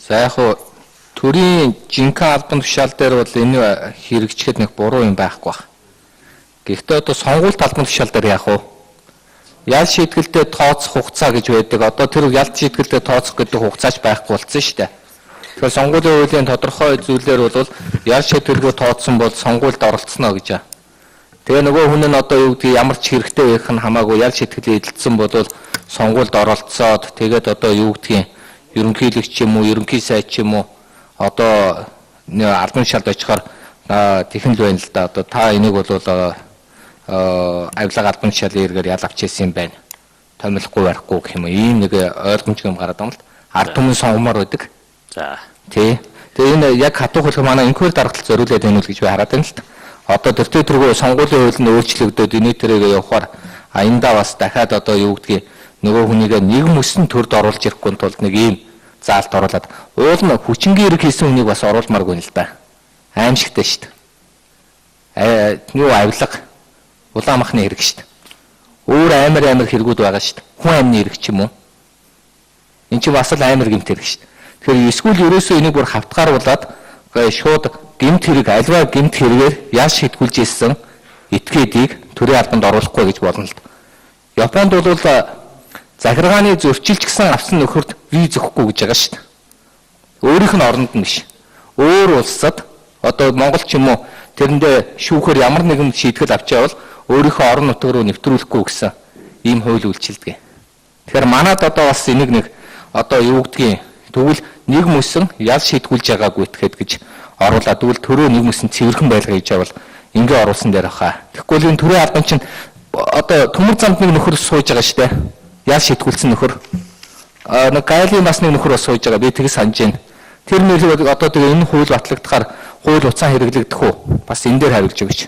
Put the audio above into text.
За яг хуу төрийн жинхэнэ албан тушаал дээр бол энэ хэрэгжихэд нэг буруу юм байхгүй баг. Гэхдээ одоо сонгуульт албан тушаал дээр яах вэ? Ял шийтгэлдээ тооцох хугацаа гэж байдаг. Одоо тэр ялт шийтгэлдээ тооцох гэдэг хугацаач байхгүй болсон шүү дээ. Тэгэхээр сонгуулийн хуулийн тодорхой зүйлээр бол ял шийтгэлгүй тооцсон бол сонгуульд оролцсноо гэж. Тэгээ нөгөө хүн нь одоо юу гэдгийг ямар ч хэрэгтэй байх нь хамаагүй ял шийтгэлээ эдэлсэн бол сонгуульд оролцоод тэгээд одоо юу гэдгийг ерөнхийлөгч ч юм уу, ерөнхий сайд ч юм уу одоо албан тушаалд очихоор тэгхэн л байна л да. Одоо та энийг бол авилга албан тушаалын эргээр ял авч ирсэн юм байна. Томилохгүй барихгүй гэх юм уу. Ийм нэг ойлгомжтой юм гараад байгаа юм л. Ард түмэн сонгомоор байдаг. За. Тий. Тэгээ энэ яг хатуу хөлөх манай инквер даргал зориулаад байна уу гэж би хараад байна л та. Одоо тэртээ тэргүй сонгуулийн хууль нь өөрчлөгдөөд энэ тэрэг явахаар а эндаа бас дахиад одоо юу гэдгийг нөгөө хүнийгээ нэг мөсөн төрд оруулж ирэхгүй тулд нэг ийм заалт оруулаад уул нь хүчингийн хэрэг хийсэн хүнийг бас оруулмааргүй л да. Аимшигтай шүү дээ. Аа юу авилга улаан махны хэрэг шүү дээ. Өөр амар амар хэрэгүүд байгаа шүү дээ. Хүн амны хэрэг ч юм уу. Энд чинь бас л амар гэмт хэрэг шүү дээ. Тэгэхээр эсвэл ерөөсөө энийг бүр хавтгааруулад шууд гэмт хэрэг альва гэмт хэрэгээр яаж шийтгүүлж ирсэн этгээдийг төрийн албанд оруулахгүй гэж болно л. Японд бол захиргааны зөрчилж гисэн авсан нөхөрт виз өгөхгүй гэж байгаа шүү дээ. Өөрийнх нь оронд нь биш. Өөр улсад одоо Монгол ч юм уу тэрэндээ шүүхээр ямар нэгэн шийтгэл авч явбал өөрийнхөө орон нутаг руу нэвтрүүлэхгүй гэсэн ийм хууль үйлчилдэг. Тэгэхээр манад одоо бас энийг нэг одоо юу гэдгийг тэгвэл нэг мөсөн ял шийтгүүлж байгаагүй итгэхэд гэж оруулаад тэгвэл төрөө нэг мөсөн цэвэрхэн байлгаа гэж явбал ингээ оруулсан дээр баха. Тэгэхгүй л энэ төрийн албан чинь одоо төмөр замд нэг нөхөр сууж байгаа шүү дээ. Ял шийтгүүлсэн нөхөр. А нэг гайлын бас нэг нөхөр бас сууж байгаа. Би тэг санаж байна. Тэр нэр одоо тэгээ энэ хууль батлагдахаар хууль уцаан хэрэглэгдэх үү? Бас энэ дээр хариулж өгөөч.